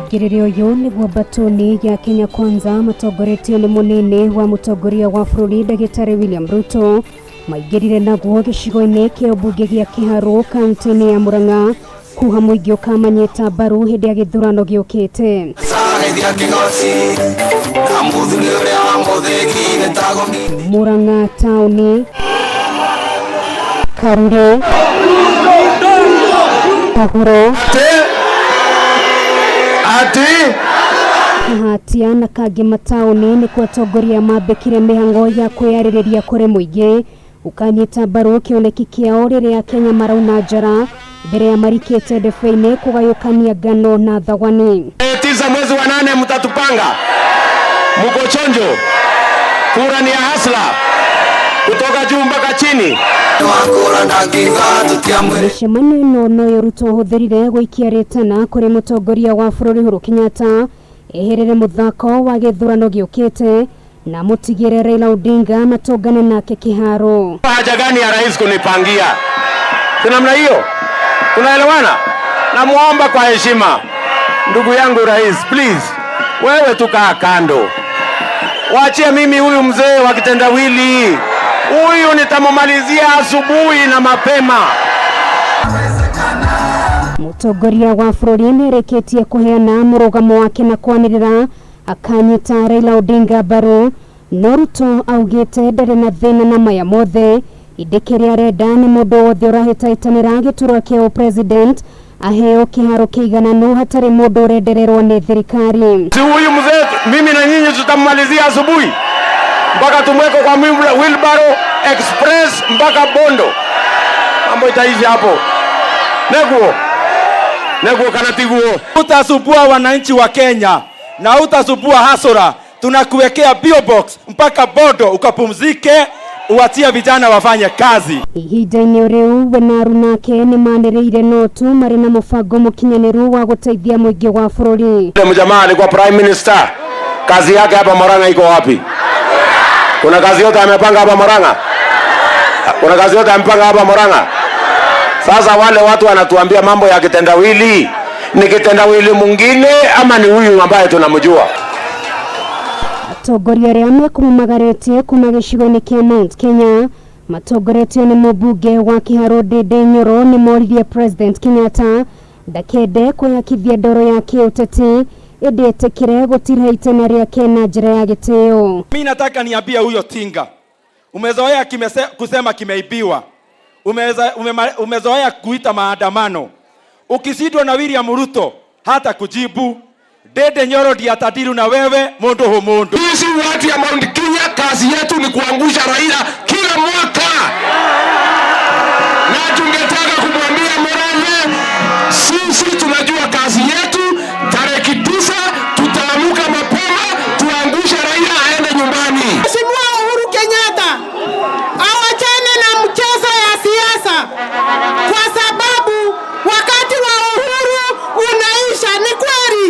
Mũingĩrĩre ũyũ nĩguo mbatũni ya Kenya Kwanza matongoretio nĩ mũnini wa mũtongoria wa bũrũri ndagĩtarĩ William Ruto maingĩrire naguo gĩcigo-inĩ kĩa ũmbunge gĩa Kĩharũ kaunti-inĩ ya Murang'a kuha mũingĩ ũkamanyita mbaru hĩndĩ ya gĩthurano gĩũkĩte. Murang'a taũni, Karuri, Kahuro, Ati Kahatia na kangĩ mataũni nĩkuo atongoria mambĩkire mĩhang'o ya kwĩyarĩrĩria kũrĩ mũingĩ ũkanyita mbaru kĩoneki kĩao rĩrĩa Kenya marauna njara mbere ya marikĩte ndebe-inĩ kũgayũkania ngano na thawani. 9 mwezi wa 8 mtatupanga, mko chonjo, kura ni ya hustler kutoka juu mpaka chini. Mĩcemanio ĩno noyo Ruto ũhũthĩrire gũikia rĩtana kũrĩ mũtongoria wa bũrũri Uhuru Kenyatta eherere mũthako wa gĩthurano gĩũkĩte na mũtigĩre Raila Odinga matũngane nake kĩharo. Haja gani ya rais kunipangia? Si namna hiyo, tunaelewana? Namuomba kwa heshima, ndugu yangu rais, please, wewe tukaa kando, waachie mimi huyu mzee wa kitendawili huyu, nitamumalizia asubuhi na mapema. Mũtongoria wa bũrũri nĩarĩkĩtie kũheana mũrũgamo wake na kwanĩrĩra akanyita Raila Odinga mbaru, no Ruto augĩte ndarĩ na thĩna na maya mothe ĩndĩ kĩrĩa arenda nĩ mũndũ wothe ũrahĩtahĩtanĩra gĩturwa kĩa ũpresident aheo kĩharo kĩigananu hatarĩ mũndũ ũrendererwo nĩ thirikari. Si huyu mzee, mimi na nyinyi tutammalizia asubuhi mpaka tumweke kwa wheelbarrow express mpaka Bondo, mambo itaisha hapo. Neguo neguo kana tiguo? Utasubua wananchi wa Kenya na utasubua hasora. Tunakuwekea bio box mpaka Bondo ukapumzike, uachie vijana wafanye kazi. Ihinda-inĩ rĩu we na aruna ake nĩ manĩrĩire no tu marĩ na mũbango mũkinyanĩru wa gũteithia mũingĩ wa bũrũri. Yule mjamaa alikuwa prime minister, kazi yake hapa Murang'a iko wapi? Kuna kazi yote amepanga hapa Murang'a? Kuna kazi yote amepanga hapa Murang'a? Sasa wale watu wanatuambia mambo ya kitendawili, ni kitendawili mwingine ama ni huyu ambaye tunamjua? Atongoria arĩa mekũmũmagarĩtie kuma gĩcigo-inĩ kĩa Mount Kenya matongoretio nĩ mũmbunge wa Kĩharũ Ndindi Nyoro nĩ moririe President Kenyatta ndakende kwĩyakithia ndoro ya kĩũteti ĩndĩ etĩkĩre gũtiriha itemi rĩake na njĩra ya gĩtĩo. Mimi nataka niambie huyo Tinga, umezoea kusema kimeibiwa, umezoea kuita maandamano. Ukishindwa na William Ruto hata kujibu. Ndindi Nyoro ndiye atadiru na wewe mundu hu mundu. Sisi watu ya Mount Kenya kazi yetu ni kuangusha Raila kila mwaka, na tungetaka kumwambia Murathe, sisi tunajua kazi yetu. Tarehe 9 tutaamuka mapema tuangushe Raila aende nyumbani. Mheshimiwa Uhuru Kenyatta awachane na mchezo ya siasa, kwa sababu wakati wa uhuru unaisha. Ni kweli.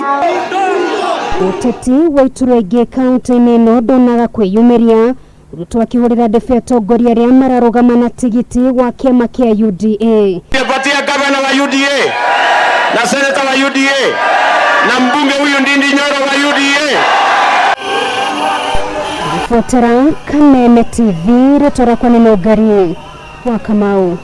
Ũteti wa iturwa ingĩ kaunti-inĩ ĩno ndonaga kwĩyumĩria, Ruto akĩhũrĩra ndebe atongoria arĩa mararũgama na tigiti wa kĩama kĩa UDA. Patia gavana wa UDA na seneta wa UDA na mbunge huyu Ndindi Nyoro wa UDA. Ribotera Kameme TV, rĩtwa rĩakwa nĩ Nũngari wa Kamau.